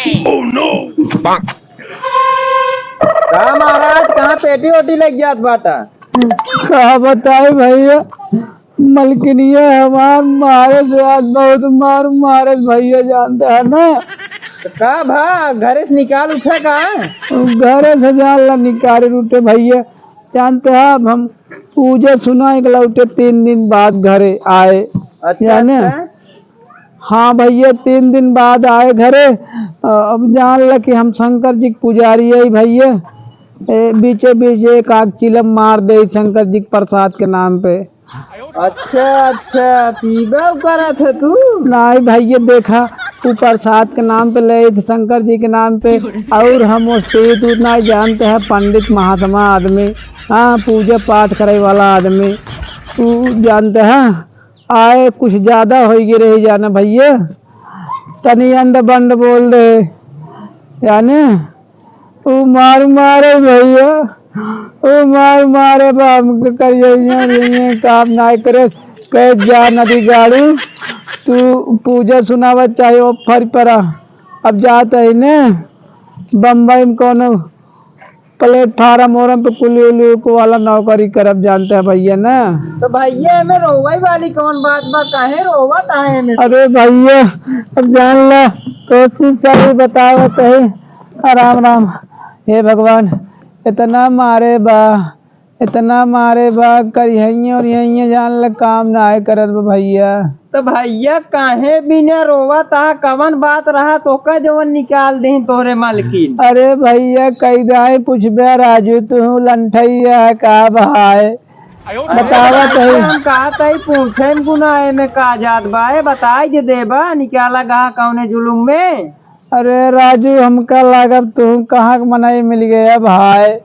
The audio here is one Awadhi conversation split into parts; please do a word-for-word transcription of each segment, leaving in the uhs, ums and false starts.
का महाराज, कहाँ पेटी ओटी लग जात बाटा? का बताई भैया, मलकिनिया हमार मारे से आज बहुत मार मारे भैया, जानते हैं ना। तो का भा, घरे से निकाल उठे का? घरे से जान ला निकाल उठे भैया, जानते हैं, अब हम पूजा सुना एक लौटे तीन दिन बाद घरे आए। अच्छा, जाने? अच्छा। हाँ भैया, तीन दिन बाद आए घरे। अ, अब जान ल कि हम शंकर जी के पुजारी है भैया। ए, बीचे बीच एक आध चिलम मार दे शंकर जी के प्रसाद के नाम पे। अच्छा, अच्छा, पीबे करत है तू? नहीं भैया, देखा, उ प्रसाद के नाम पे ले, शंकर जी के नाम पे, और हम वो सूत उतना जानते हैं, पंडित महात्मा आदमी, हाँ, पूजा पाठ करे वाला आदमी, तू जानते हैं, आए कुछ ज्यादा होइ गए रही जाना भैया, तनी अंड बंड बोल दे, जाने उ मार मारे भैया, उ मार मारे बा हमके करिया, ये काम ना करे, कह जा नदी गाड़ू, तू पूजा सुनावत चाहे वो फर परा। अब जात है ने बम्बई में कोनो प्लेटफार्म ओरम पे कुली उली को वाला नौकरी करब, जानते हैं भैया ना। तो भैया, एमे रोवई वाली कौन बात बा? काहे रोवत आहे एमे? अरे भैया, अब जान ला, तो चीज सारी बतावत है। आ, राम राम। हे भगवान, इतना मारे बा, इतना मारे बा, करिहइये और यइये, जान ला, काम नाय करत बा भैया। तो भैया, काहे बिना रोवत आ? कवन बात रहा तोका जवन निकाल देही तोहरे मालकिन? अरे भैया, कई दाई पूछबे राजू, तू लंठैया का भाई? बतावा अरे तो। हम कहा तई पूछे में गुनाह है में का जात बा? ए, बताई जे देबा, निकाला गा कौने जुलुम में? अरे राजू, हमका लागब तू कहाँ के मनई मिल गया भाई।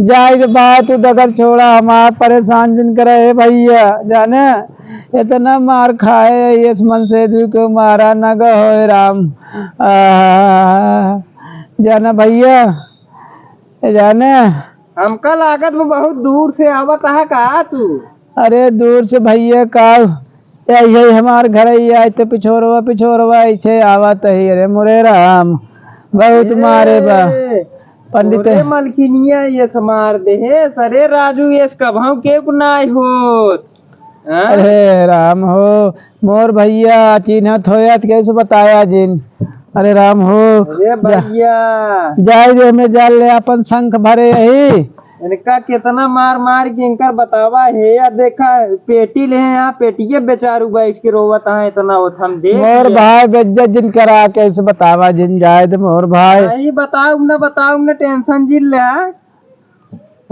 जाए के बात तू डगर छोड़ा, हमार परेशान जिन करे, हे भैया, जाने इतना मार खाए, यस मन से दू के मारा न गए राम। आ, जाना भैया, ए जाने। हमका लागत में बहुत दूर से आवत है का तू? अरे दूर से भैया का, यही, यही हमार घर ही आए तो पिछोरवा, पिछोरवा ऐसे आवत ही। अरे मोरे राम, बहुत ए, मारे बा। पंडित तोरे मलकिनिया यस मार दे है। सरे राजू, यस कभाऊ के को नाय होत। हाँ? अरे राम हो, मोर भैया चिन्हत होया त कैसे बताया जिन। अरे राम हो, अरे जा-, भैया। जाए दे में जाल ले अपन शंख भरे यही। इनका कितना मार मार के इनकर बतावा है या देखा पेटी ले हैं यहाँ, पेटिये बेचारू बैठ के रोवत हैं, इतना होत हम देख मोर लिया। भाई बेज्जत जिन करा के ऐसे बतावा जिन, जाए दे मोर भाई। नहीं बताऊ न, बताऊ न, टेंशन जिन ले।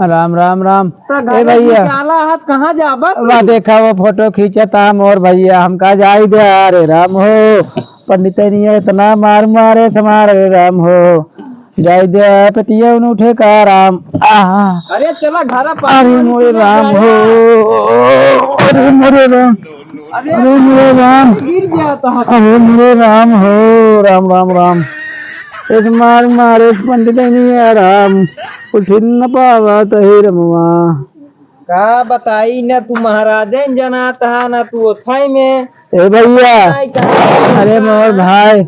राम राम राम। तो ए घर भैया। निकाला हाथ कहाँ जाबा तू? वाह देखा वो फोटो खींचता मोर भैया, हमका जाए दे। अरे राम हो, पंडित नहीं है इतना मार मारे समार, अरे राम हो। जाए दे, पेटिया उन उठे का राम। आहा। अरे चला घर पर अरे मोरे राम हो, अरे मोरे राम, अरे अरे मोरे राम, गिर जाता है। अरे मोरे राम हो, राम राम राम। इस मार मारे इस पंडित नहीं है राम, उठ न पावा तही रमवा। का बताई, न तू महाराजे में जनात हा, न तू ओथाई में। ए भैया, नहीं, कहाँ अरे मोर भाई,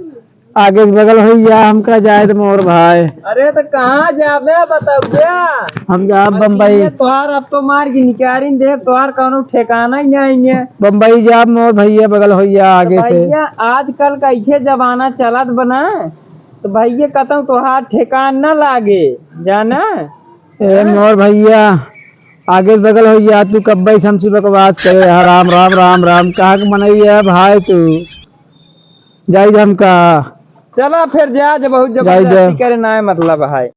आगे से बगल होइया, हमका जाए दे मोर भाई। अरे तो कहाँ जाबे, बताओ क्या? हम जाब बम्बई। तोहार अब तो मार के निकारिन दे, तोहार कौनो ठिकाना ही नहीं है। बम्बई जाब मोर भैया, बगल होइया तो आगे से। भैया, आजकल का इहे जमाना चलत बना, तो भैया कतौ तोहार ठिकान न लागे, जाना? ए मोर भैया, आगे से बगल होइया, तू कब्बे से हमसे बकवास करे, हाँ, राम, राम, राम, राम, कहाँ के मनई है भाई तू? जाई दे हमका। चला फिर जा, जब बहुत जाई दे। जबरदस्ती करे ना है मतलब है।